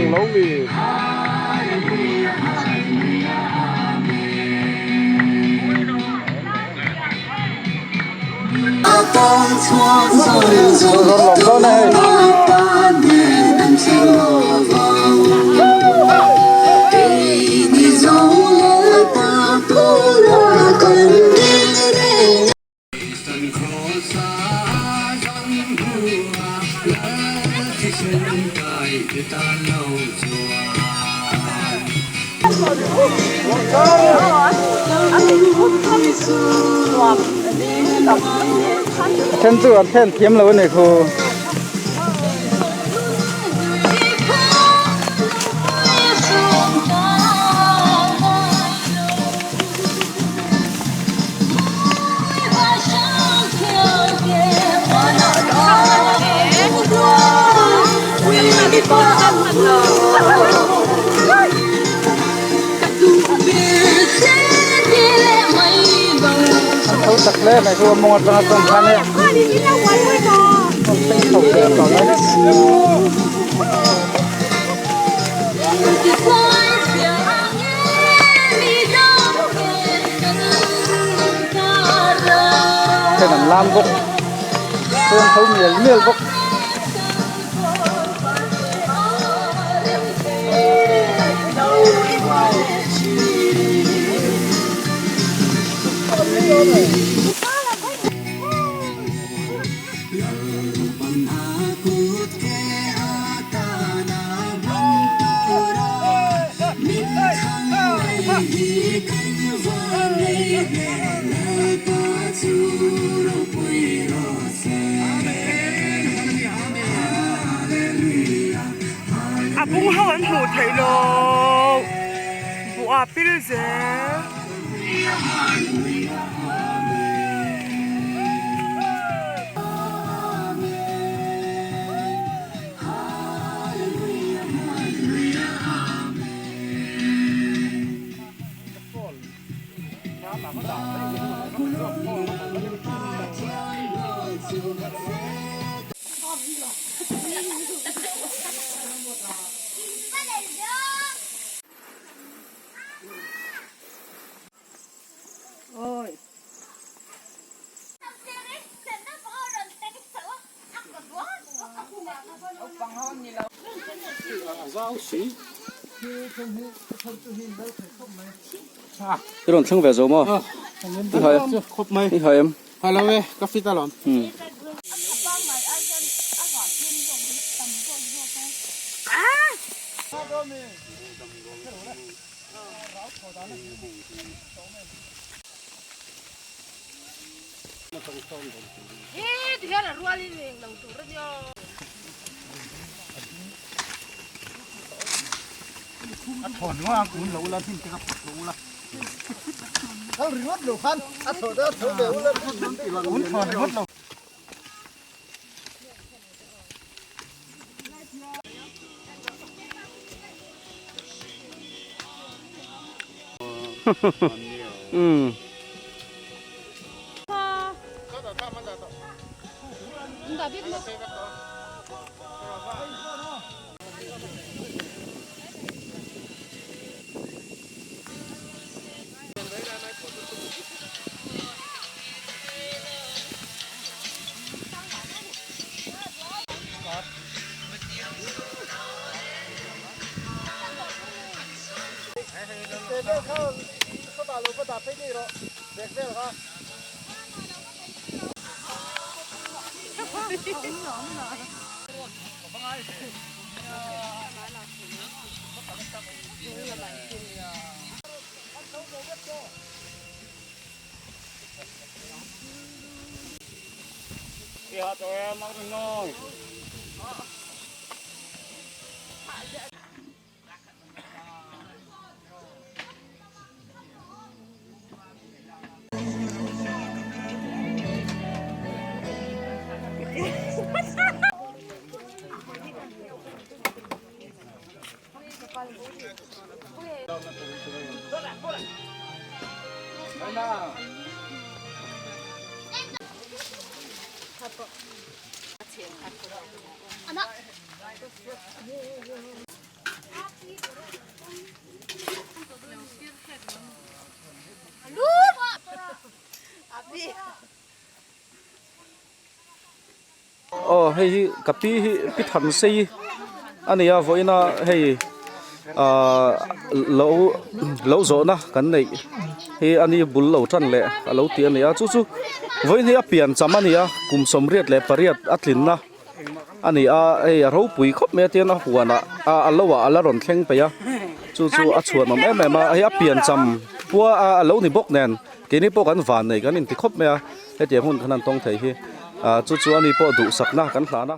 Lang lo mi. A then chu an thlen thiam lo a ni khu. Tho tak hle mai chu a mawng atanga tawng khan e rawn thleng chho ve tawh mai. Then an lam bawk chuan tho mial mial bawk. A bung ho an hmuh theih loh buh ah pil zel. I rawn thleng ve zo maw? I hai I hai em? Hai lo e, ka fit alawm. A thawn ngawt a kun lo ula hnim te kha phawt lo ula. Kal ringawt lo khan a thaw te a thaw ve ula kun thawn ringawt lo. Umm. aw hei hi ka pi hi pi than sei a ni a vawiina hei ahh lo lo zawhna kan neih hi a ni bul lo tan leh a lo ti a ni a chu chu vawiin hi a pian cham a ni a kum 88 a tlinna. A ni a, hei a ropui khawp mai a tian a huanah a lo ah a la rawn thleng peih a, chu chu a chhuanawm em em a, hei a piancham pua a lo ni bawk nen keini pawh kan van nei kan inti khawp mai a, hetiang hun kan han tawng thei hi ah chu chu ani pawh duhsakna kan hlan a.